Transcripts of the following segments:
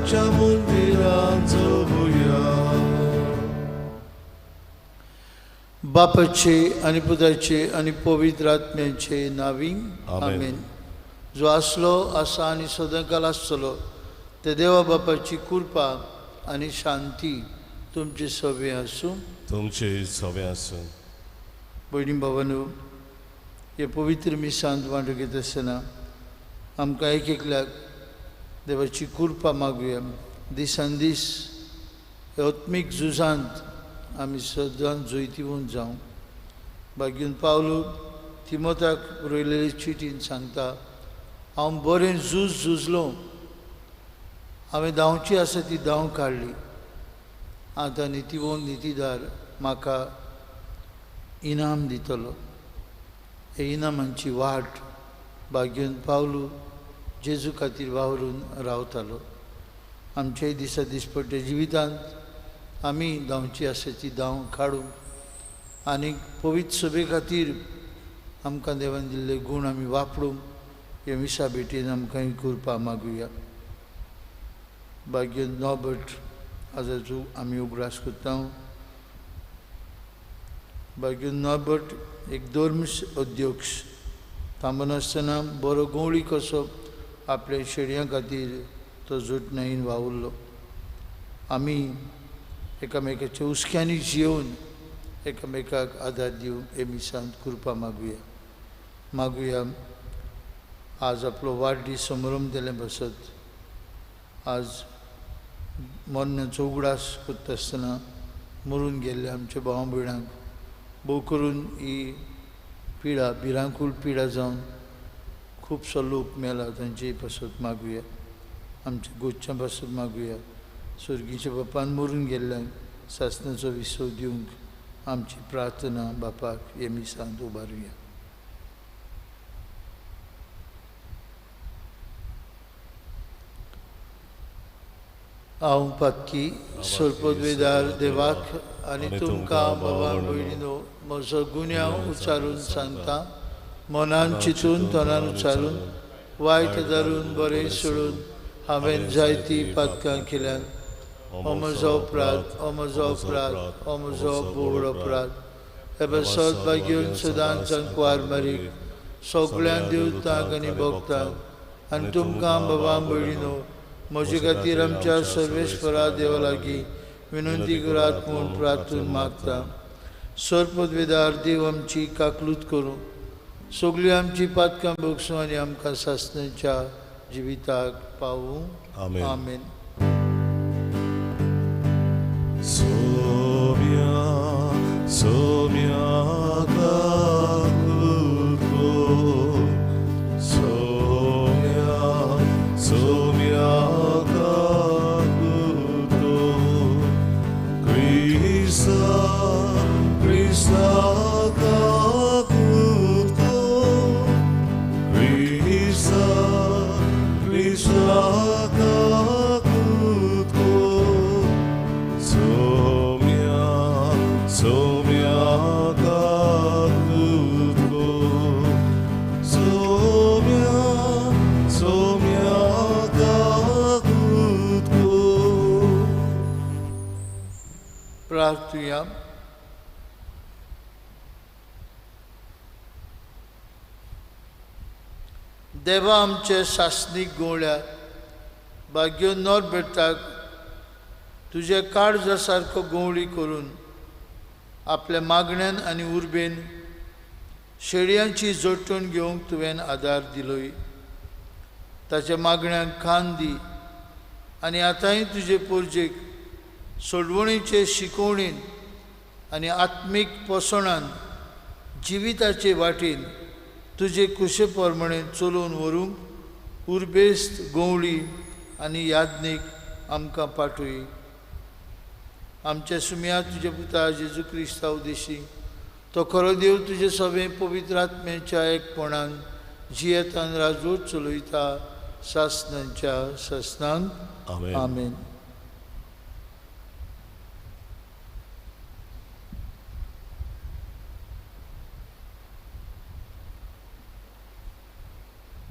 देवाच्या मंदिरांत जोवया. बापाचे आनी पुताचे आनी पवित्र आत्म्याचे नावी आमेन. जो आसलो आसा आनी सदांकाल आसतलो ते देवा बापाची कृपा आनी शांती तुमचे सवे आसूं. तुमचे सवे आसूं. भयणी भावांनो, हे पवित्र मिसांत वांटो घेता आसतना आमकां एक एकल्याक देवाची कृपा मागुया. दिसान दीस हे आत्मीक झुजांत आमी सदांच जैतिवंत जावं. भाग्यून पावलो तिमोताक बरयलेले चिटीन सांगता, हांव बरें झूज झुजलो, हांवें धांवची आसा ती धांव काडली, आतां नितीवंत नितीदार म्हाका इनाम दितलो. हे इनामांची वाट भाग्यून पावलो जेजू खातीर वावरून रावतालो. आमच्याय दिसा दिसपट्ट्या जिवितांत आमी धांवची आसा ती धांव काडूंक आनी पवित्र सभे खातीर आमकां देवान दिल्ले गूण आमी वापरूंक हे मिसा भेटीन आमकां कृपा मागुया. भाग्य नॉबर्ट आजाचो आमी उगडास करता. भाग्य नॉबर्ट एक धर्म अध्यक्ष थांबनासतना बरो गवळी कसो आपल्या शेडयां खातीर तो जोटणायेन वावुरलो. आमी एकामेकाच्या हुस्क्यांनी जियोवन एकामेकाक आदार दिवंक हे मिसांत कृपा मागुया. मागुया आज आपलो वाडदीस समारंभ बसत आज मरणाचो उगडास करता आसतना मरून गेल्ले आमच्या भाव भयणांक भोव करून ही पिडा भिरांकूळ पिडा जावन खुबसो लोक मेला तांचे पासत मागुया. आमच्या गोच्या पासत मागुया. स्वर्गीच्या बापान मरून गेल्ल्यांक सासणाचो विसव दिवंक आमची प्रार्थना बापाक हे मिसांत उबारुया. हांव पातकी सोरपदवेदार देवाक आनी तुमकां बाबा भयणीनो म्हजो गुन्यांव उच्चारून सांगता. मनान चिंतून तोंडान उच्चारून वायट धरून बरें सोडून हांवें जायतीं पातकां केल्यात. हो म्हजो अपराध, हो म्हजो अपराध, हो म्हजो व्हड अपराध. हे पासत भाग्यून सदांच कुवार मारीक सगळ्यां देवतांक आनी भक्तांक आनी तुमकां बाबा भयणीनो म्हजे खातीर आमच्या सर्वेस्परा देवा लागीं विनंती करात म्हूण प्रार्थून मागता. सर्पदवेदार देव आमची काकलूत करूं, सगळीं आमची पातकां भोगसूं आनी आमकां सासणाच्या जिविताक पावूं. आमेन. सोम्या सोम्या काकूत कर, सोम्या सोम्या काकूत कर, क्रिस्ता क्रिस्ता काकूत कर, क्रिस्ता क्रिस्ता काकूत कर, सोम्या सोम्या काकूत कर, सोम्या सोम्या काकूत कर. प्रार्थुया. देवा आमचे सासणीक गोळ्या भाग्यो नॉर्बेर्टाक तुजे काळजा सारको गवळी करून आपल्या मागण्यान आनी उर्बेन शेळयांची जोडटण घेवंक तुवें आदार दिलोय. ताच्या मागण्यांक खान दी आनी आतांय तुजे पोरजेक सोडवणीचे शिकवणीन आनी आत्मीक पोसणान जिविताचे वाटेन तुजे कुशे प्रमाणे चलोवन व्हरूंक उर्बेस्त गवळी आनी याज्ञीक आमकां पाठय. आमच्या सुम्या तुज्या पुता जेजू क्रिस्ता उदेशी तो खरो देव तुजे सगळे पवित्र आत्म्याच्या एकपणान जियेतान राजवट चलयता सासणांच्या सासणांक. आमेन.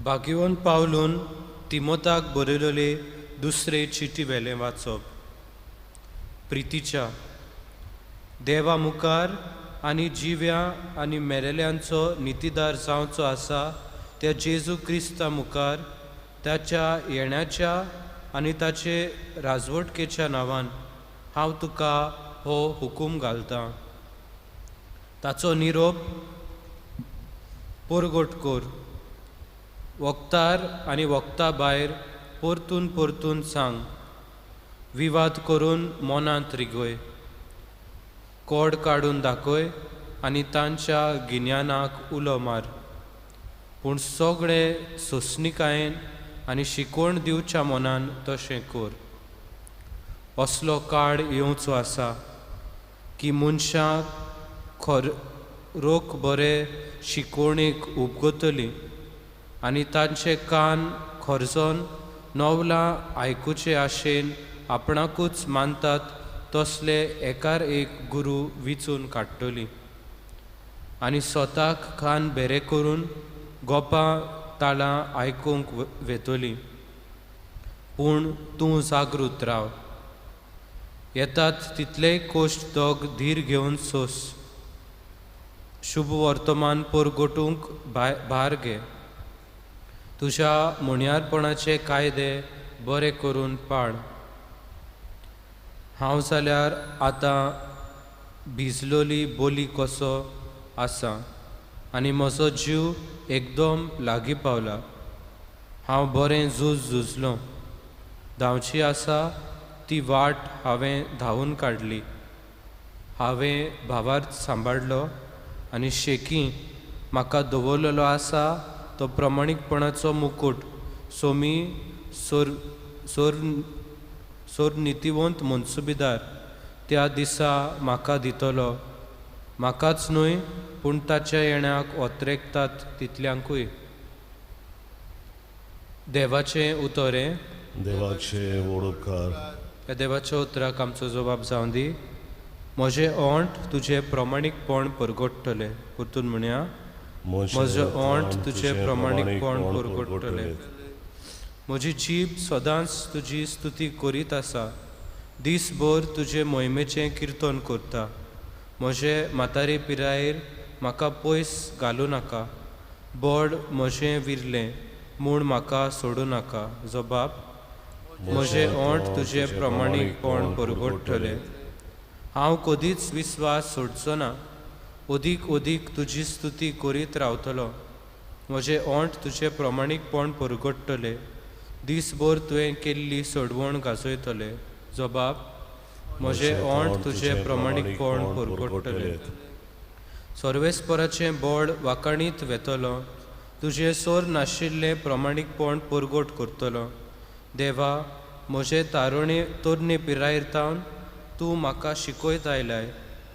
भाग्यवंत पावलून तिमोताक बरयलेले दुसरे चिटी वेलें वाचप. प्रितीच्या देवा मुखार आनी जिव्या आनी मेलेल्यांचो नितीदार जावचो आसा त्या जेजू क्रिस्ता मुखार ताच्या येण्याच्या आनी ताचे राजवटकेच्या नांवान हांव तुका हो हुकूम घालतां. ताचो निरोप परगट कर, वखदार आनी वखदा भायर परतून परतून सांग, विवाद करून मनांत रिगय, कोड काडून दाखय आनी तांच्या गिन्यानाक उलो मार. पूण सगळे सोंसणिकायेन आनी शिकवण दिवच्या मनान तशें कर. असलो काळ येवचो आसा की मनशां खर रोख बरे शिकवणेक उपगतली आनी तांचे कान खर्जोन नवलां आयकुचे आशेन आपणाकूच मानतात तसले एकार एक गुरू विचून काडटली आनी स्वताक कान बेरे करून गोपां ताळां आयकूंक वेतली. पूण तूं जागृत राव, येतात तितलेय कोश्ट दोग धीर घेवन सोस, शुभ वर्तमान परगटूंक भार घे, तुज्या मोन्यारपणाचे कायदे बरे करून पाळ. हांव जाल्यार आतां भिजलोली बोली कसो आसा आनी म्हजो जीव एकदम लागीं पावला. हांव बरें झूज झुजलो, धांवची आसा ती वाट हांवें धांवून काडली, हांवें भावार्थ सांबाळ्ळो आनी शेकी म्हाका दवरलेलो आसा तो प्रमाणीकपणाचो मुकूट सोमी सोर सोर सोर नितीवंत मनसुबीदार त्या दिसा म्हाका दितलो, म्हाकाच न्हय पूण ताच्या येण्याक ओतरेकतात तितल्यांकूय. देवाचें उतर हें. देवाचे वडोपकार. ह्या देवाच्या उतराक आमचो जबाब जावं दी. म्हजें ओंठ तुजें प्रमाणीकपण परगट्टलें. परतून म्हणया, म्हजें ओंठ तुजें प्रमाणीकपण परगट्टलें. म्हजी जीब सदांच तुजी स्तुती करीत आसा, दीसभर तुजे मोहिमेचें किर्तन करता. म्हजे म्हातारे पिरायेर म्हाका पयस घालूं नाका, बोड म्हजें विरलें म्हूण म्हाका सोडूं नाका. जबाब, म्हजें ओंठ तुजें प्रमाणीकपण परगट्टलें. हांव कदीच विस्वास सोडचो ना, अदीक अदीक तुजी स्तुती करीत रावतलो. म्हजें ओंठ तुजें प्रमाणीकपण परगट्टलें, दीसभर तुवें केल्ली सोडवण गाजयतले. जबाब, म्हजें ओंठ तुजें प्रमाणीकपण परगट्टलें. सर्वेस्पराचें बोड वाकाणीत वेतलो, तुजें सोर नाशिल्लें प्रमाणीकपण परगट करतलो. देवा, म्हजे तारुणे तरणे पिरायेर तावन तूं म्हाका शिकयत आयलाय,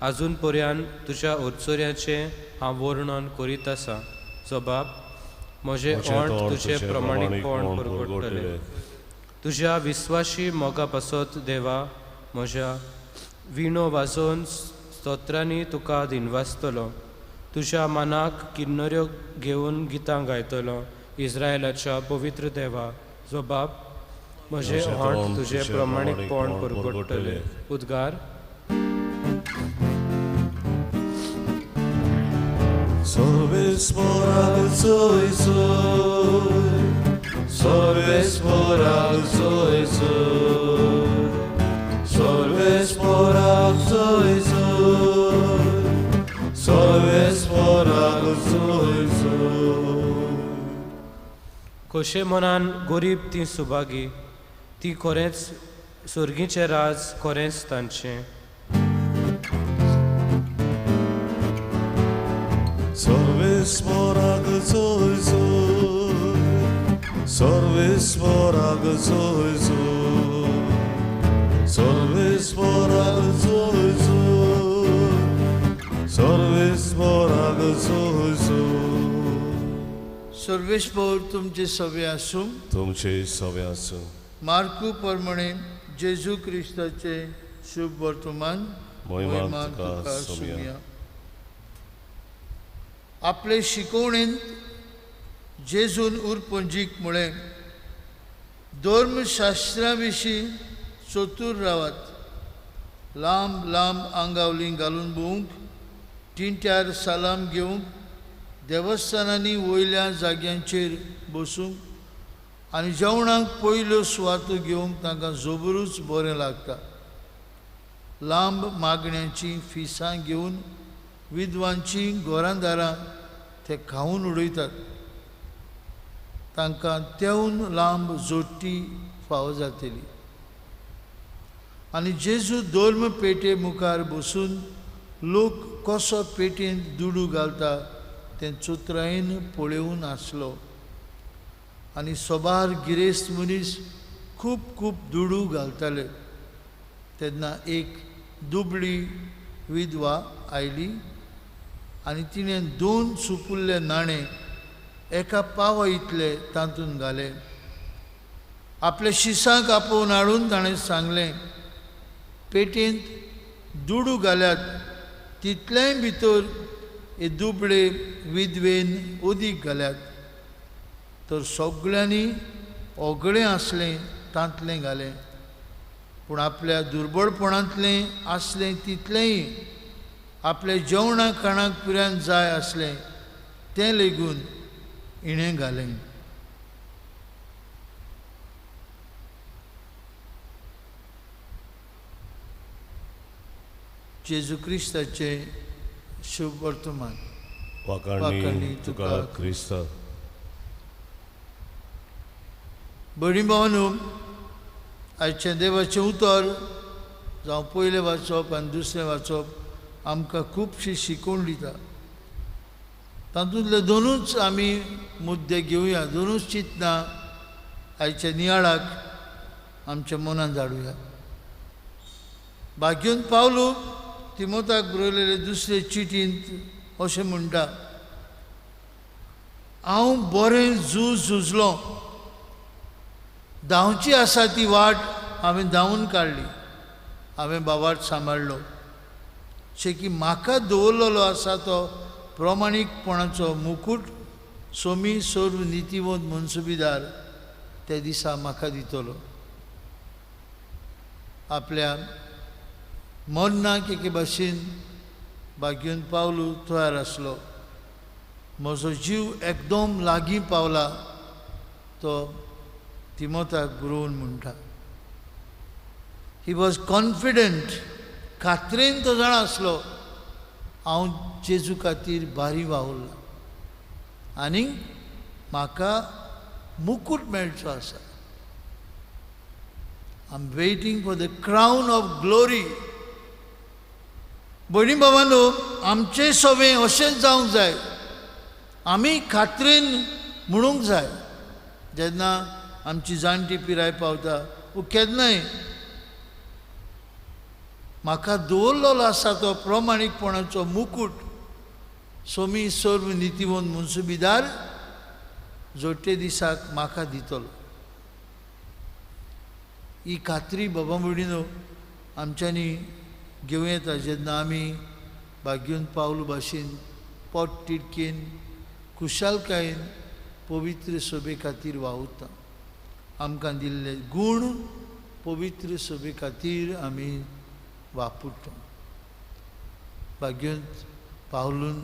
आजून पर्यंत तुज्या अडचऱ्याचें हांव वर्णन करीत आसा. जबाब, म्हजें ओंठ तुजें प्रमाणीकपण परगट्टलें. तुज्या विस्वाशी मोगा पासत देवा, म्हज्या विणो वाजोवन स्तोत्रांनी तुका दिनवासतलो, तुज्या मनाक किन्नऱ्यो घेवन गितां गायतलो. इस्रायलाच्या पवित्र देवा. जबाब, म्हजें ओंठ तुजें प्रमाणीकपण परगट्टलें. उद्गार. सर्वेस्पराक जोय जोय, सर्वेस्पराक जोय जोय, सर्वेस्पराक जोय जोय, सर्वेस्पराक जोय जोय. खोशे मनान गरीब ती सुभागी, ती खरेंच सर्गीचें राज खरेंच तांचें. सर्वेस्पराक जोय जोय, सर्वेस्पराक जोय जोय, सर्वेस्पराक जोय जोय, सर्वेस्पराक जोय जोय. सर्वेस्पर तुमचे सवे आसूं. तुमचे सवे आसूं. मार्कू प्रमाणे जेजू क्रिस्ताचे शुभ वर्तमान. मोहिमा तुका सोम्या. आपले शिकवणेंत जेजून उरपंजीक म्हळें, धर्मशास्त्रा विशीं चतूर रावात. लांब लांब आंगावली घालून भोवंक, तिंट्यार सालाम घेवंक, देवस्थानांनी वयल्या जाग्यांचेर बसूंक आनी जेवणाक पयल्यो सुवातो घेवंक तांकां जबरूच बरें लागता. लांब मागण्यांचीं फिसां घेवन विद्वांचीं घरां दारां ते खावन उडयतात. तांकां तेवून लांब जोडटी फावो जातली. आनी जेजू धर्म पेटे मुखार बसून लोक कसो पेटेंत दुडू घालता तें चतुरायेन पळोवन आसलो. आनी सोबार गिरेस्त मनीस खूब खूब दुडू घालताले. तेन्ना एक दुबळी विधवा आयली आनी तिणें दोन सुपुल्ले नाणे एका पावा इतले तातूंत घाले. आपल्या शिसांक आपोवन हाडून ताणें सांगलें, पेटेंत दुडू घाल्यात तितलेंय भितर हे दुबळे विधवेन उदीक घाल्यात. तर सगळ्यांनी ओगळें आसलें तांतलें घालें, पूण आपल्या दुर्बळपणांतलें आसलें तितलेंय आपल्या जेवणा खाणाक पुऱ्यान जाय आसलें तें लेगून हिणें घालें. जेजू क्रिस्ताचें शुभ वर्तमान. वाखाणणी तुका क्रिस्ता. भयणी भावानू, आयचें देवाचें उतर जावं पयलें वाचप आनी दुसरें वाचप आमकां खुबशी शिकवण दिता. तातूंतले दोनूच आमी मुद्दे घेवया, दोनूच चिंतनां आयच्या नियाळाक आमच्या मनान धाडुया. भाग्योन पावलू तिमोताक बरयलेले दुसरे चिटींत अशें म्हणटा, हांव बरें झूज झुजलो, धांवची आसा ती वाट हांवें धांवून काडली, हांवें बाबाट सांबाळ्ळो. शेकी म्हाका दवरलेलो आसा तो प्रमाणीकपणाचो मुकूट सोमी सर्व नितीवंत मनसुबीदार त्या दिसा म्हाका दितलो. आपल्या मरणाक एके भाशेन भाग्योन पावलू तयार आसलो. म्हजो जीव एकदम लागीं पावला तो तिमोताक बरोवन म्हणटा. He was confident, खात्रेन तो जाणा आसलो हांव जेजू खातीर बारी वावुरला आनी म्हाका मुकूट मेळचो आसा. I am waiting for the crown of glory. भयणी भावांनो, आमचें सवें अशेंच जावंक जाय. आमी खात्रेन म्हणूंक जाय जेन्ना आमची जाणटी पिराय पावता वो केन्नाय म्हाका दवरलेलो आसा तो प्रमाणीकपणाचो मुकूट सोमी सर्व नितीवंत मनसुबीदार जोडटे दिसाक म्हाका दितलो. ही खात्री बाबा भयणीनो आमच्यांनी घेवं येता जेन्ना आमी भाग्योन पावलू भाशेन पोट तिडकेन खुशालकायेन पवित्र सभे खातीर वावुरता. आमकां दिल्ले गूण पवित्र सभे खातीर आमी वापरता. भाग्योन पावलून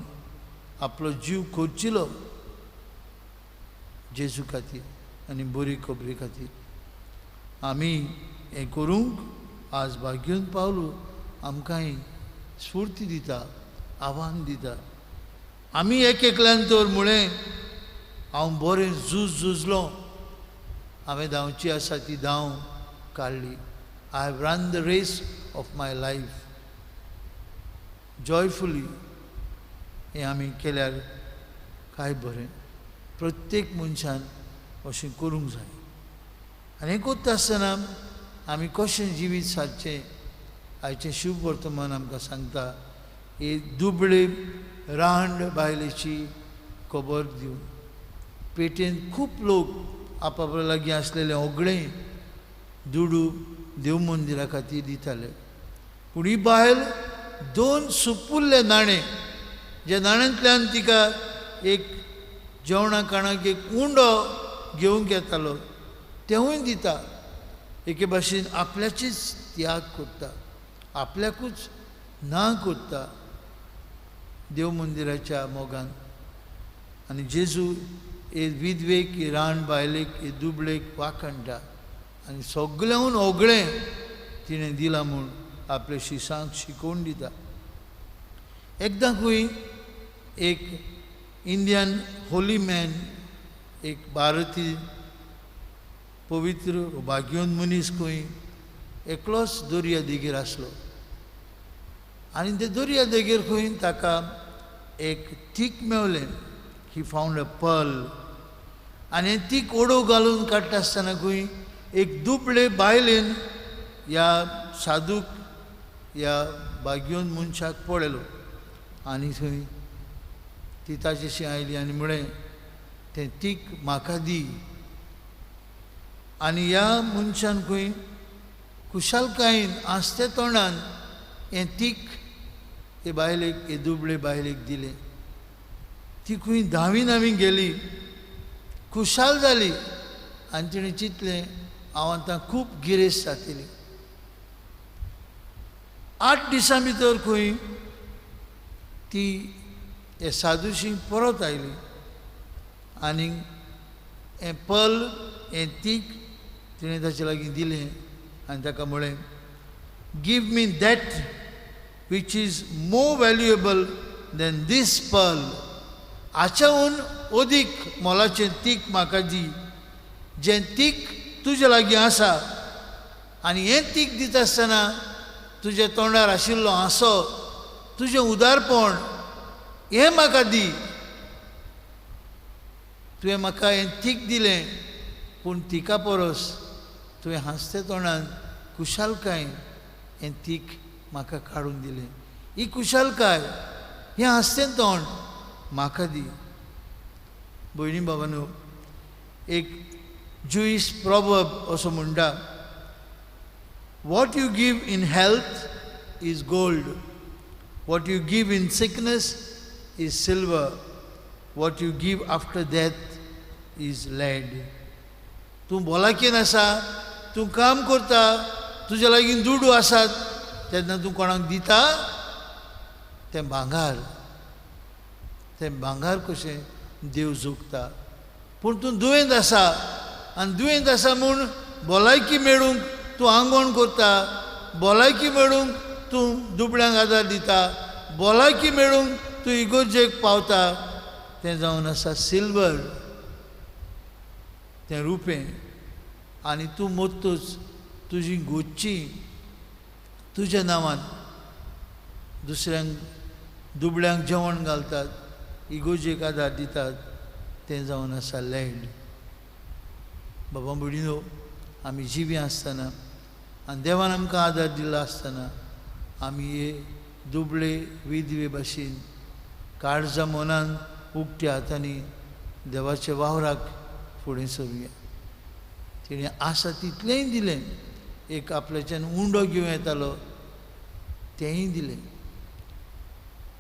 आपलो जीव खर्चिलो जेजू खातीर आनी बरी खबरी खातीर. आमी हें करूंक आज भाग्योन पावलू आमकांय स्फूर्ती दिता, आव्हान दिता. आमी एक एकल्यान तर म्हळें हांव बरें झूज झुजलो, हांवें धांवची आसा ती धांव काडली. I have run the race of my life joyfully. हें आमी केल्यार काय बरें. प्रत्येक मनशान अशें करूंक जाय. आनी हें करता आसतना आमी कशें जिवीत सादचें आयचें शुभ वर्तमान आमकां सांगता. ही दुबळे रांड बायलेची खबर दिवन पेटेंत खूब लोक आपापल्या लागीं आसलेले ओगळे दुडू देव मंदिरा खातीर दिताले. पूण ही बायल दोन सुपुल्ले नाणे, ज्या नाण्यांतल्यान तिका एक जेवणा खाणाक एक उंडो घेवंक येतालो, तेंवूय दिता. एके भाशेन आपल्याचीच त्याग करता, आपल्याकूच ना करता देव मंदिराच्या मोगान. आनी जेजू हे विधवेक, हे रान बायलेक, हे दुबळेक वाखणटा आनी सगळ्याहून ओगळें तिणें दिलां म्हूण आपल्या शिसांक शिकोवन दिता. एकदां खंय एक इंडियन होली मॅन, एक भारतीय पवित्र भाग्यवंत मनीस खंय एकलोच दर्या देगेर आसलो आनी ते दर्या देगेर खंय ताका एक तीक मेवलें. ही फावंड अ पर्ल. आनी तीक ओडो घालून काडटा आसतना खंय एक दुबळे बायलेन ह्या साधूक, ह्या भाग्यवंत मनशाक पळयलो आनी थंय ती ताचेशी आयली आनी म्हळें तें तीक म्हाका दी. आनी ह्या मनशान खंय खुशालकायेन आसते तोंडान हें तीक हे बायलेक, हे दुबळे बायलेक दिलें. ती खंय धांवी धांवी गेली, खुशाल जाली आनी तिणें चिंतलें हांव आतां खूब गिरेस्त जातली. 8 दिसां भितर खंय ती हे साधुशी परत आयली आनी हें पल, हें तीक तिणें ताचे लागीं दिलें आनी ताका म्हळें give me that which is more valuable than this pearl. हाच्याहून अदीक मोलाचें तीक म्हाका दी, जें तीक तुजे लागीं आसा. आनी हें तीक दिता आसतना तुज्या तोंडार आशिल्लो हांसो, तुजें उदारपण हें म्हाका दी. तुवें म्हाका हें तीक दिलें, पूण तिका परस तुवें हांसते तोंडान खुशालकायेन हें तीक म्हाका काडून दिलें. ही खुशालकाय, हें हांसतें तोंड म्हाका दी. भयणी बाबांनो, एक ज्युईश प्रॉवर्ब असो म्हणटा, what you give in health is gold, what you give in sickness is silver, what you give after death is lead. तूं भलायकेन आसा, तूं काम करता, तुज्या लागीं दुडू आसात, तेन्ना तूं कोणाक दिता तें भांगार, तें भांगार कशें देव जोखता. पूण तूं दुयेंत आसा आनी दुयेंत आसा म्हूण भलायकी मेळूंक तूं आंगवण करता, भलायकी मेळूंक तूं दुबळ्यांक आदार दिता, भलायकी मेळूंक तूं इगोर्जेक पावता, तें जावन आसा सिल्वर, तें रुपें. आनी तूं मरतूच तुजी गोच्ची तुज्या नांवान दुसऱ्यांक दुबळ्यांक जेवण घालतात, इगोर्जेक आदार दितात, तें जावन आसा लॅड. बाबा भयणीनो, आमी जिवीं आसतना आनी देवान आमकां आदार दिलो आसतना आमी हे दुबळे विधवे भाशेन काळजा मनान उक्त्या हातांनी देवाच्या वावराक फुडें सरुया. तिणें आसा तितलेंय दिलें, एक आपल्याच्यान उंडो घेवं येतालो तेंय दिलें.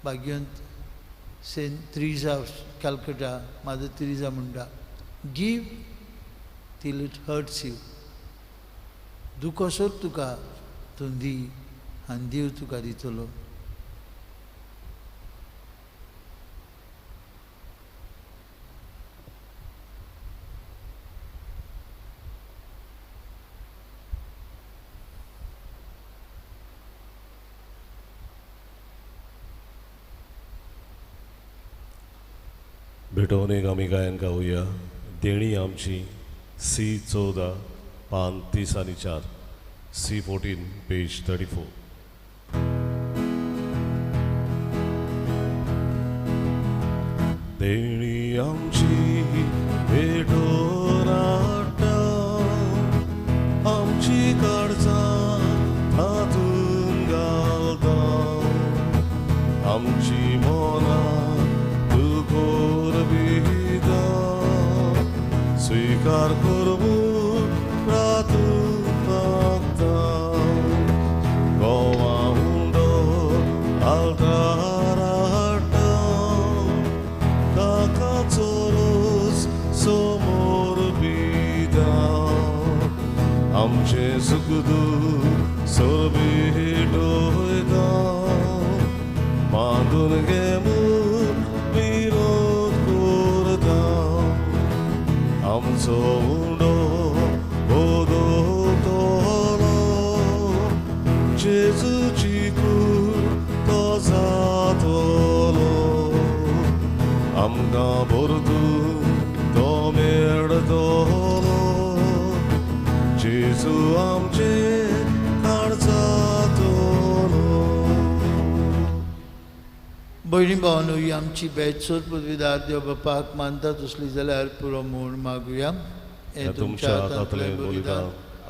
भाग्यवंत Saint Teresa of Calcutta, Mother Teresa म्हणटा, give till it hurts you. दुखोसोर तुका तूं दी आनी देव तुका दितलो. भेटोवन एक आमी गायन गावया. देणी आमची सी 14 पान 30 आनी 4, सी 14 पेज 34. देणी आमची भेटोवन हाडटा, आमची काळजां तातूंत घालता, आमची मनां तूं कोरबिता, स्वीकार करूं रातूं मागता. गोवा उंडो आल्तार हाडटा, काकाचो रोस समोर पिता. आमचें सुख दूख सोबीटोयता बांदून घे म्हूण विरोध करता आमचो उंडो बदलतलो जेजूची कूड तो जातलो आमकां परतून तो मेळटलो जेजू आमचे काळजातलो. भयणी भावांनो, ही आमची भेट सोद पदवीदार देव बापाक मानता तसली जाल्यार पुरो म्हूण मागुया. हें तुमच्या हातांतलें बलिदान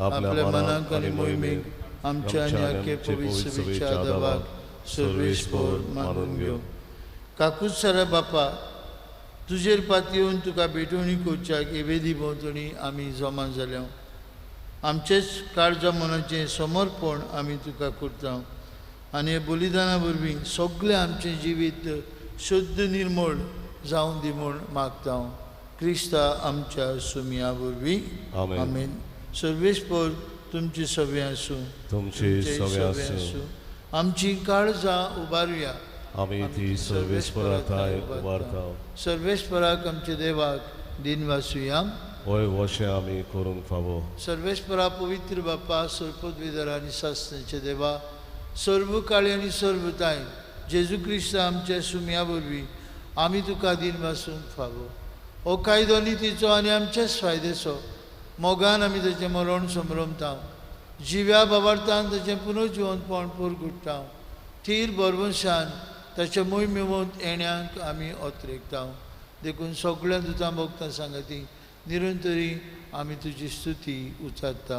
आपल्या मनाक आनी मोहिमेक आमच्या आनी आख्खे पवित्र सभेच्या देवाक सर्वेस्पर मानून घेवं. काकूच सरा बापा, तुजेर पातयेवन तुका भेटवणी करच्याक हे वेदी भोंवतणी आमी जमा जाल्या. आमचेच काळजा मनाचें समर्पण आमी तुका करता आनी हे बलिदाना वरवीं सगळें आमचें जिवीत शुद्ध निर्मळ जावं दी म्हूण मागता. क्रिस्ता आमच्या सुमया वरवीं आमेन. सर्वेस्पर तुमची सवे आसूं, तुमची सवे आसूं. आमची काळजां उबारुया, आमी ती सर्वेस्परा थांय उबारता. सर्वेस्पराक आमच्या देवाक दिन वासुया. होय वशें आमी करूंक फावो. सर्वेस्परा पवित्र बापा, सर्पद्विधर आनी सासण्याचे देवा, सर्व काळी आनी सर्व ताय जेजू क्रिस्त आमच्या सुमया वरवीं आमी तुका दिन वासूंक फावो. हो कायदो नितीचो आनी आमच्याच फायद्याचो मोगान आमी ताचें मरण समरमता, जिव्या बाबार्थान ताचें पुनर्जिवंतपण पुरगुट्टा, थीर बरवंशान ताच्या मोहिमेवंत येण्यांक आमी अत्रेकता. देखून सगळ्या दुतां भोगता सांगती निरंतरी आमी तुजी स्तुती उचारता.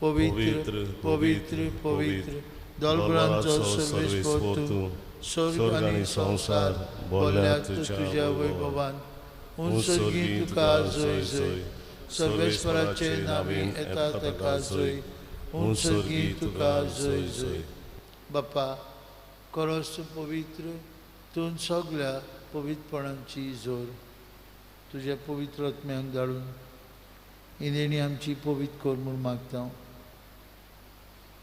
पवित्र पवित्र पवित्र दोलबरांचो सर्वेस्पर तूं, स्वर्ग आनी संवसार बोल्ल्या तुज्या वैभवान. उंच स्वर्गी तुका जय जय, सर्वेस्पराचे नांवी येता ताका जय, उंच स्वर्गी तुका जय जय. बापा, खरोच तूं पवित्र, तूं सगळ्या पवित्रपणाची जोर. तुज्या पवित्र आत्म्याक धाडून ही देणी आमची पवित्र कर म्हूण मागता.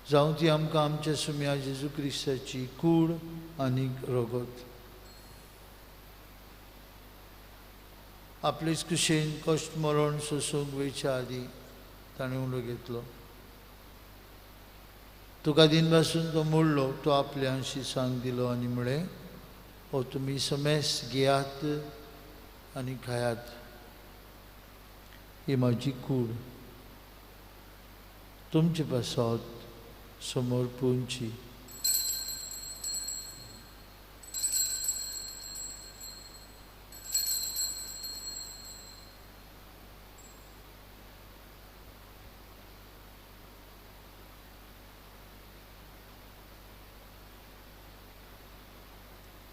जावं ती आमकां आमच्या सुम्या जेजू क्रिस्ताची कूड आनी रगत. आपलेच कुशेन कश्ट मरण सोसूंक वयच्या आदीं ताणें उलो घेतलो. तुका दिन पासून तो मोडलो, तो आपल्या शिसांक दिलो आनी म्हळें, हो तुमी समेस घेयात आनी खायात, ही म्हजी कूड तुमचे पासत समर्पूंची.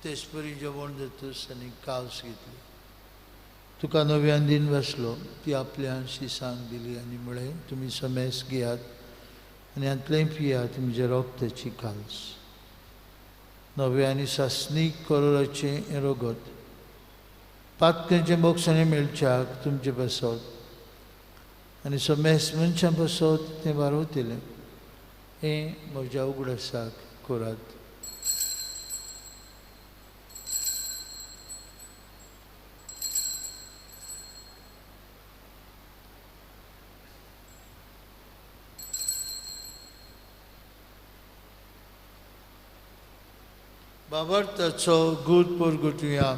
तेचपरी जेवण जातूच आनी कावस घेतली, तुका नव्यान दिन बसलो, ती आपल्या शिसांक दिली आनी म्हळें, तुमी समेस घेयात आनी हातलें पियात, म्हज्या रोगताची काल्स, नव्या आनी सासणीक करोराचें हें रगत, पातकांचें बोगसणें मेळच्याक तुमचे पासत आनी समेस मनशां पासत तें वारवतलें. हें म्हज्या उगडासाक करात. बाबर्थाचो गूट परगुटुया.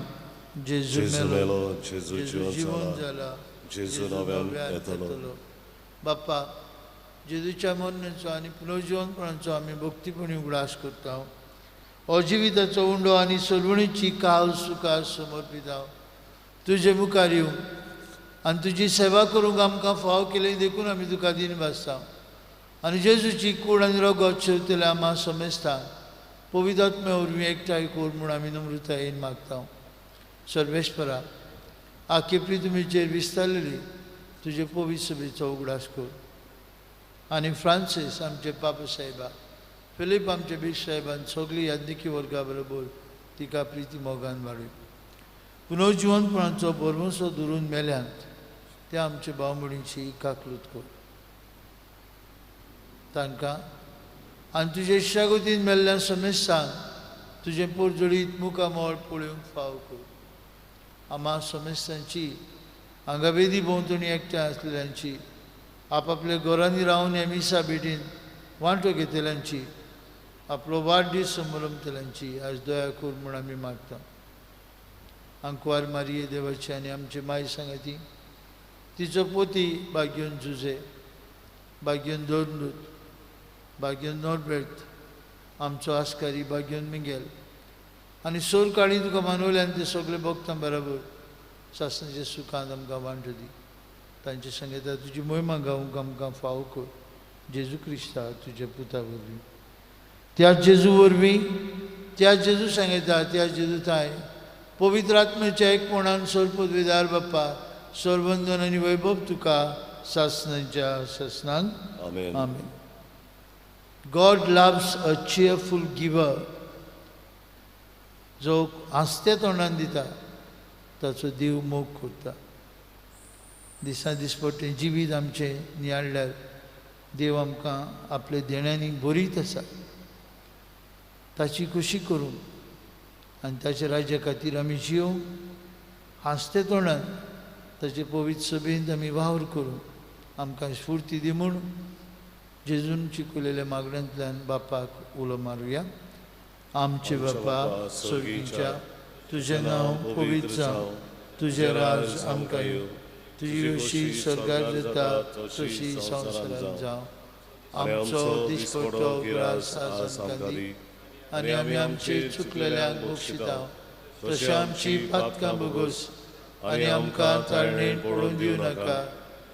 जेजू मेलो, जेजू जिवन जाला, जेजू नव्यान येतलो. बाप्पा, जेजूच्या मरणाचो आनी पुनर्जिवनपणाचो आमी भक्तीपणी उगडास करता. हो जिविताचो उंडो आनी सोलवणीची काल सुका समर्पिता. तुजे मुखार येवंक आनी तुजी सेवा करूंक आमकां फाव केली देखून आमी तुका दिन भासता. आनी जेजूची कूड आनी रगत शेवतल्या आमा समेस्ता पवित्र आत्म्या वरवीं एकठांय कर म्हूण आमी नम्रतायेन मागता. सर्वेस्परा, आखे पृथ्वीचेर विस्तारलेली तुजे पवित्र सभेचो उगडास कर आनी फ्रांसीस आमचे पापा साहेबा, फिलीप आमचे बीश साहेबान सगळी यादनिकी वर्गा बरोबर तिका प्रिती मोगान वाडय. पुनर्जिवनपणाचो भरवंसो धरून मेल्यांत त्या आमचे भावभयणीची काकलूत कर. तांकां आनी तुजे इश्टागतीन मेल्ल्या समेस्तांक तुजें पोरजोळीत मुखामळ पळोवंक फाव कर. आमा समेस्तांची हांगा वेदी भोंवतणी एकठांय आसलेल्यांची, आपापल्या घरांनी रावन ह्या मिसा भेटीन वांटो घेतल्यांची, आपलो वाडदीस समरमतल्यांची आज दया कर म्हूण आमी मागता. आंकवार मारिये देवाची आनी आमचे माय सांगाती, तिचो पोती भाग्योन जुजे, भाग्योन दोरदूत, भाग्योन नोरबेर्त, आमचो आस्कारी भाग्योन मिगेल आनी सोर काळी तुका मानवल्यान ते सगळे भक्तां बराबर सासणाच्या सुखांत आमकां वांटो दी. तांचे संगीता तुजी मोहिमा गावंक आमकां फावो कर. जेजू क्रिस्ता तुज्या पुता वरवीं, त्या जेजू वरवीं, त्या जेजू सांगता, त्या जेजू ताय पवित्र आत्म्याच्या एकपणान सर्वपदवीदार बाप्पा, सर्वंदन आनी वैभव तुका सासणाच्या सासणांक. आमेन. आमेन. God loves a cheerful giver. जो हांसत्या तोंडान दिता ताचो देव मोग करता. दिसा दिसपट्टें जिवीत आमचें नियाळ्ळ्यार देव आमकां आपल्या देण्यांनी बरीत आसा. ताची खुशी करूंक आनी ताच्या राज्या खातीर आमी जियोवंक हांसत्या तोंडान ताचे पवित्र सभेंत आमी वावर करूंक आमकां स्फुर्ती दी म्हूण जेजून शिकयलेल्या मागण्यांतल्यान बापाक उलो मारुया. आमचे बापा स्वर्गीच्या, तुजें नांव पवित्र जावं, तुजें राज आमकां येवं, तुजी अशी स्वर्गार जाता तशी संवसारांत जावं. आमचो दिसपट्टो ग्रास आज आमकां दी आनी आमी आमचे चुकलेल्यांक बक्षिता तशें आमची पातकां भोगोस आनी आमकां ताळणेन पडून दिवं नाका,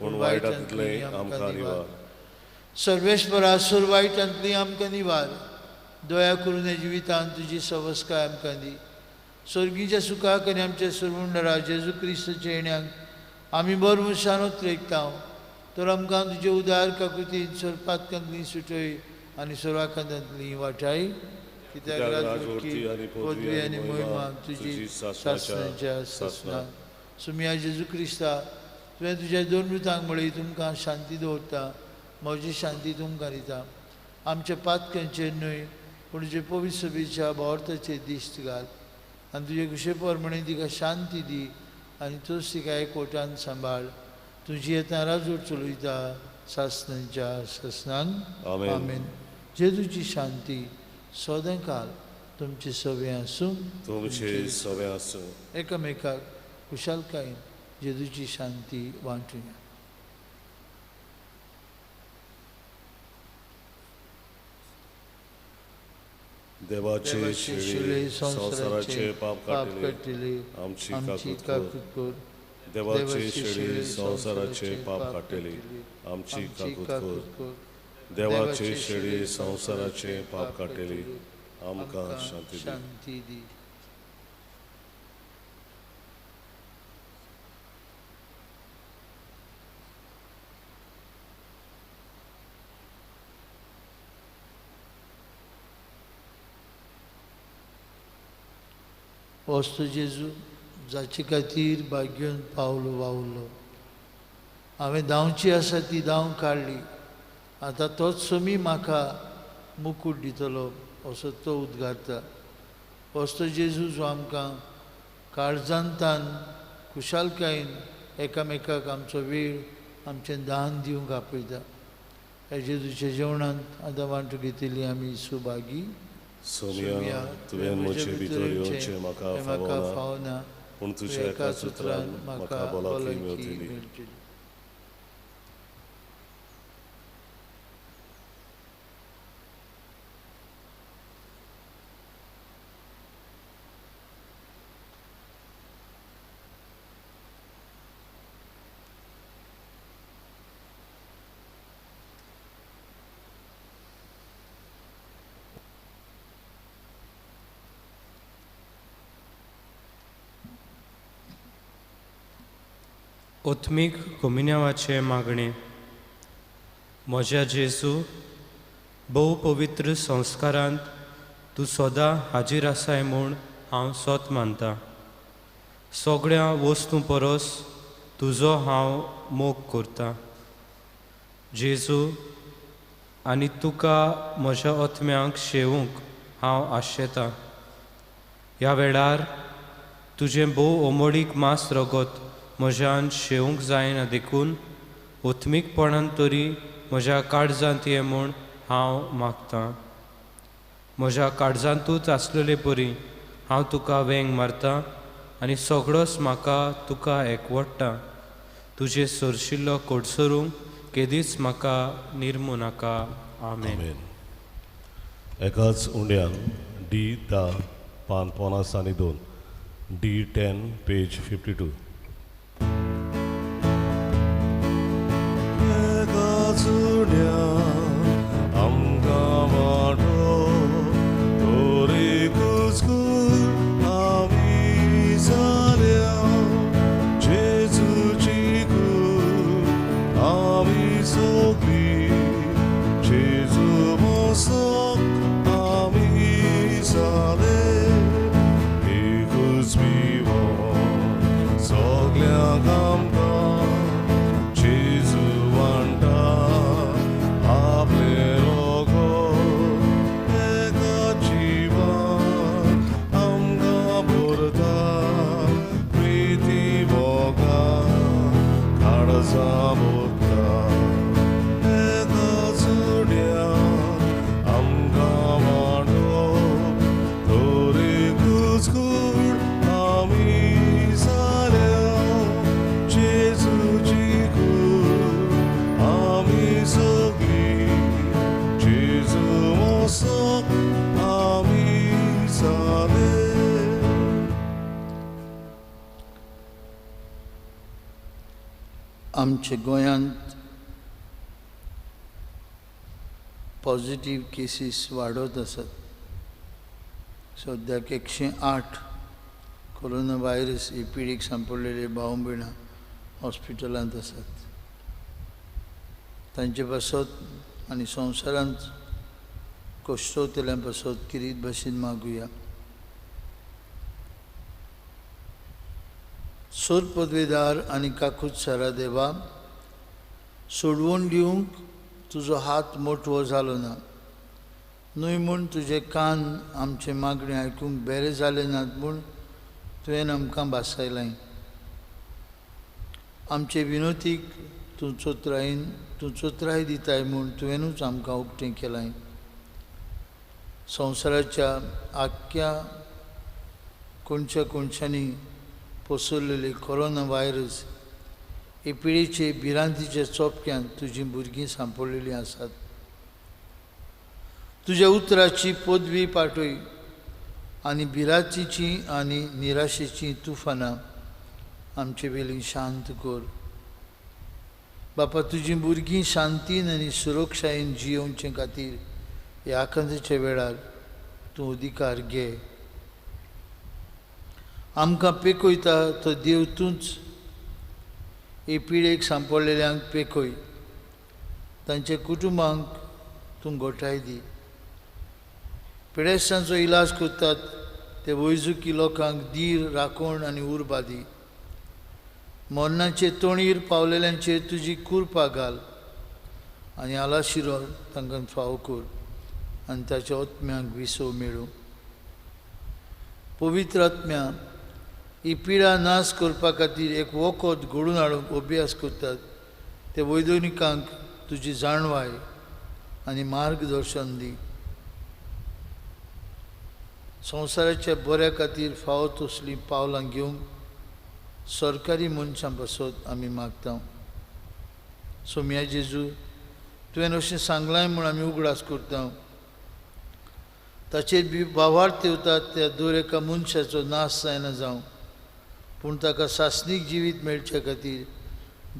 पूण वायटांतलें आमकां निवार. सर्वेश्वरा, सोर वायटांतली आमकां निवार. दया करून ह्या जिवितांत तुजी सवस्काय आमकां दी. स्वर्गीच्या सुखाक आनी आमच्या सरवंडरा जेजू क्रिस्ताच्या येण्याक आमी बरमुशान उतरेकता. तर आमकां तुजे उदार काकुतीन सोरपातकांतली सुटय आनी सोराकांतांतली वाटाय. कित्याक राजवटी पदवी आनी मोहिमा तुजी सासणाच्या सासणाक. सुमिया जेजू क्रिस्ता, तुवें तुज्या दोन मृतांक म्हळी, तुमकां शांती दवरता, म्हजी शांती तुमकां दिता. आमच्या पातकांचेर न्हय पूण तुजे पवित्र सभेच्या भावार्थाचेर दिश्ट घाल आनी तुजे खुशे प्रमाणे तिका शांती दी आनी तूंच तिका एकवटान सांबाळ. तुजी येता राजवट चलयता सासणाच्या सासणांक. आमेन. जेजूची शांती सदांकाल तुमचे सवे आसूं, तुमचे सवे आसूं. एकामेकाक खुशालकायेन जेजूची शांती वांटुया. देवाचे शिले संवसाराचे पाप काडटले आमची काकूत कर. देवाचे शिले संवसाराचे पाप काडटले आमची काकूत कर. देवाचे शिले संवसाराचे पाप काडटले आमकां शांती दी. वस्तू जेजू जाचे खातीर भाग्योन पावलो वावलो, हांवें धांवची आसा ती धांव काडली, आतां तोच समी म्हाका मुकूट दितलो असो तो उद्गारता. वस्तू जेजू जो आमकां काळजांतान खुशालकायेन एकामेकाक आमचो वेळ आमचें दान दिवंक आपयता. ह्या जेजूच्या जेवणांत आतां वांटो घेतली आमी सुभागी. सोमिया, तुवें म्हजे भितर येवचें म्हाका फावना, पूण तुज्या एकाच उतरान म्हाका भलायकी मेळटली. आत्मीक कोमिन्यावाचें मागणें. म्हज्या जेजू, भोव पवित्र संस्कारांत तूं सदां हाजीर आसाय म्हूण हांव सोत मानतां. सगळ्या वस्तूं परस तुजो हांव मोग करतां. जेजू, आनी तुका म्हज्या आत्म्यांक शेवूंक हांव आशेतां. ह्या वेळार तुजें भोव अमोळीक मांस रगत म्हज्यान शेवूंक जायना देखून ओत्मीकपणान तरी म्हज्या काळजांत ये म्हूण हांव मागतां. म्हज्या काळजांतूच आसलेले परी हांव तुका वेंग मारतां आनी सगळोच म्हाका तुका एकवडटा. तुजें सरशिल्लो कोडसरूंक केदीच म्हाका निर्मू नाका. आमेन. आमेन. एकाच उंड्यान डी 10 पान 52, D10 page 52. एकाच उंड्यान आमकां वांटो तोरीकूच कूड आमी जाल्या, जेजूची कूड आमी सगळीं, जेजू मोसक आमी जाले, एकूच बिवो सगल्यांक आमकां जेजू वांटा आपलें रगत, एका जिवान आमकां भरता प्रिती मोगान काळजां भरता. एकाच उड्यान आमकां वांटो तोरीकूच कूड आमी जाल्या, जेजूची कूड आमी सगळीं, जेजू मोसक आमी जाले. आमच्या गोंयांत पॉझिटीव केसीस वाडत आसात. सद्याक 108 कोरोना व्हायरस ही पिडीक सांपडलेले भाव भयणां हॉस्पिटलांत आसात. तांचे पासत आनी संवसारांत कश्टवतल्यां पासत किरीत भाशेन मागुया. सोर पदवेदार आनी काकूत सारा देवा, सोडवून दिवंक तुजो हात मोटवो जालो ना न्हय म्हूण तुजे कान आमचे मागणें आयकूंक बेरे जाले नात म्हूण तुवें आमकां भासायलें. आमचे विनोतीक तूं चोत्रायेन तूं चोत्राय दिताय म्हूण तुवेंनूच आमकां उक्तें केलें. संवसाराच्या आख्ख्या कोणच्या कोणशांनी पसरलेले कोरोना व्हायरस हे पिळेचे भिरांतीच्या चोपक्यांत तुजीं भुरगीं सांपडलेलीं आसात. तुज्या उतराची पदवी पाठय आनी भिरांतीची आनी निराशेचीं तुफानां आमचे वेलीं शांत कर. बापा, तुजीं भुरगीं शांतीन आनी सुरक्षायेन जियोवचे खातीर ह्या आकांताच्या वेळार तूं अधिकार घे. आमकां पेकयता तो देव तूंच. हे पिळेक सांपडलेल्यांक पेकय, तांच्या कुटुंबांक तूं गोठाय दी. पिडेस्तांचो इलाज करतात ते वैजुकी लोकांक धीर, राखण आनी उर्बा दी. मरणाचे तोणीर पावलेल्यांचेर तुजी कृपा घाल आनी आलाशिरो तांकां फावो कर आनी ताच्या आत्म्यांक विसव मेळूं. पवित्र आत्म्या ही पिडा नाश करपा खातीर एक वखद घडून हाडूंक अभ्यास करतात ते वैज्ञानिकांक तुजी जाणवाय आनी मार्गदर्शन दी. संवसाराच्या बऱ्या खातीर फावो तसलीं पावलां घेवंक सरकारी मनशां पासत आमी मागता. सोम्या जेजू, तुवें अशें सांगलां म्हूण आमी उगडास करता. ताचेर बी भावार्थ येवतात त्या दर एका मनशाचो नाश जायना जावं, पूण ताका सासणीक जिवीत मेळचे खातीर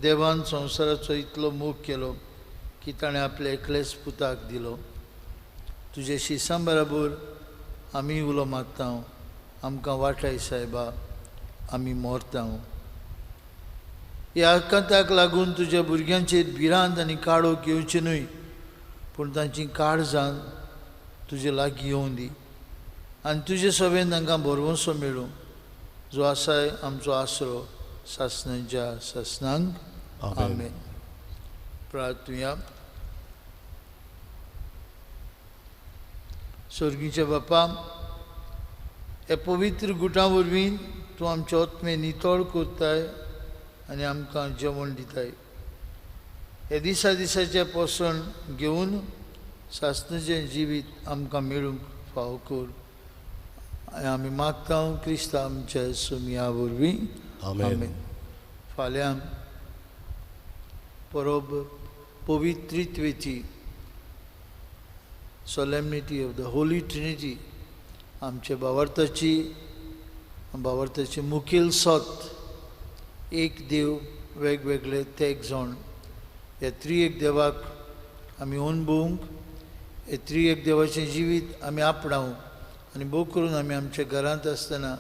देवान संवसाराचो इतलो मोग केलो की ताणें आपल्या एकलेच पुताक दिलो. तुजे शिसां बराबर आमी उलो मारता, आमकां वाटाय सायबा, आमी मोरता. ह्या आकांताक लागून तुज्या भुरग्यांचेर भिरांत आनी काळोख येवचें न्हय, पूण तांची काळजान तुजे लागीं येवं दी आनी तुजे सभेन तांकां भरवंसो मेळूं, जो आसाय आमचो आसरो सासणाच्या सासणांक. आमेन. प्रार्थुया. सोर्गीच्या बापा, हे पवित्र गुटां वरवीं तूं आमचे आत्मे नितळ करताय आनी आमकां जेवण दिताय. हे दिसा दिसाचें पोसण घेवन सासणाचें जिवीत आमकां मेळूंक फावो कर. आनी आमी मागता क्रिस्ता आमच्या सुमया वरवीं. आमेन. फाल्यां परब पवित्रित्वेची, solemnity of the Holy Trinity, आमच्या भावार्थाची भावार्थाचे मुखेल सत एक देव वेगवेगळे तेग जाण ह्या त्रिएक देवाक आमी अणभवूंक, हे त्रिएक देवाचें जिवीत आमी आपणावंक आनी भोव करून आमी आमच्या घरांत आसतना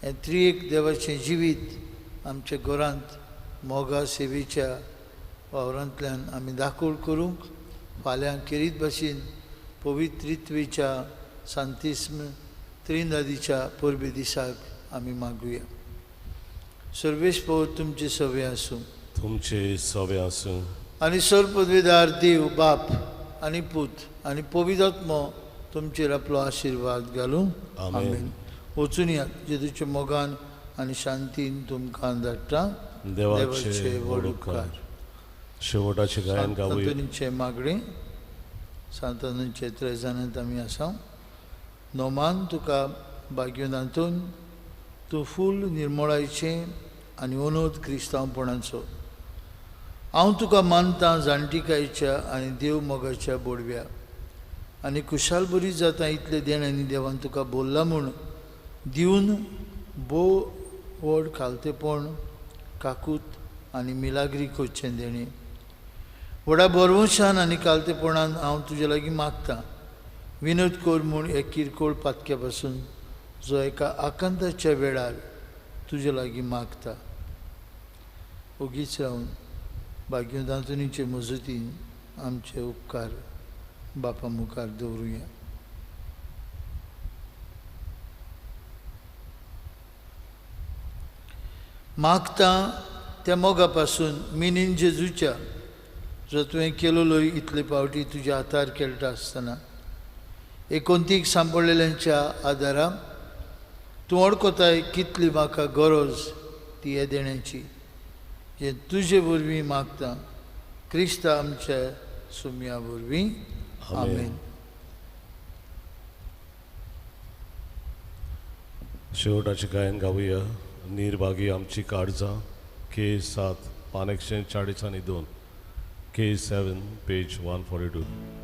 हें त्रिएक देवाचें जिवीत आमच्या घरांत मोगा सेवेच्या वावरांतल्यान आमी दाखोवड करूंक फाल्यां खेरीत भाशेन पवित्रित्वेच्या सांतिस्म त्रिंदादीच्या परबे दिसाक आमी मागुया. सर्वेश पव तुमचे सवे आसूं. तुमचे सवे आसूं. आनी सर पदवेदार देव बाप आनी पूत आनी पवित्र आत्मो तुमचेर आपलो आशिर्वाद घालूं. आमेन. वचून यात जेजूच्या मोगान आनी शांतीन तुमकां धाडटा. देवाचे व्हड उपकार. शेवटाचें गायन गावया. सांतांतोनीचें मागणें. सांतांतोनीचे त्रेजानांत आमी आसा. नोमान तुका भाग्योन आंतोन, तूं फूल निर्मोळायचें आनी अनोद क्रिस्तांवपणाचो. हांव तुका मानता जाणटिकायेच्या आनी देव मोगाच्या बोडव्या आनी खुशाल बरी जाता इतले देण्यांनी देवान तुका बोल्ला म्हूण दिवन भोव व्हड खालतेपण काकूत आनी मिलाग्री करचें देणें. व्हडा बरवशान आनी कालतेपणान हांव तुजे लागीं मागतां, विनोद कर म्हूण एक किरकोळ पातक्या पासून जो एका आकांताच्या वेळार तुजे लागीं मागता. ओगीच रावन भाग्योन आंतोनीचे मजतीन आमचे उपकार बापा मुखार दवरुया. मागता त्या मोगा पासून मिनीन जेजूच्या जो तुवें केलोलो इतले फावटी तुज्या हातार खेळटा आसतना एकोणतीक सांपडलेल्यांच्या आदारान तूं वळखताय कितली म्हाका गरज ती हे देण्याची, जें तुजे वरवीं मागता क्रिस्ता आमच्या सुमया वरवीं. आमेन. शेवटाचें गायन गावया. निर्भागी आमची काळजां, के 7 पान 140 आनी 2, K 7 page 142.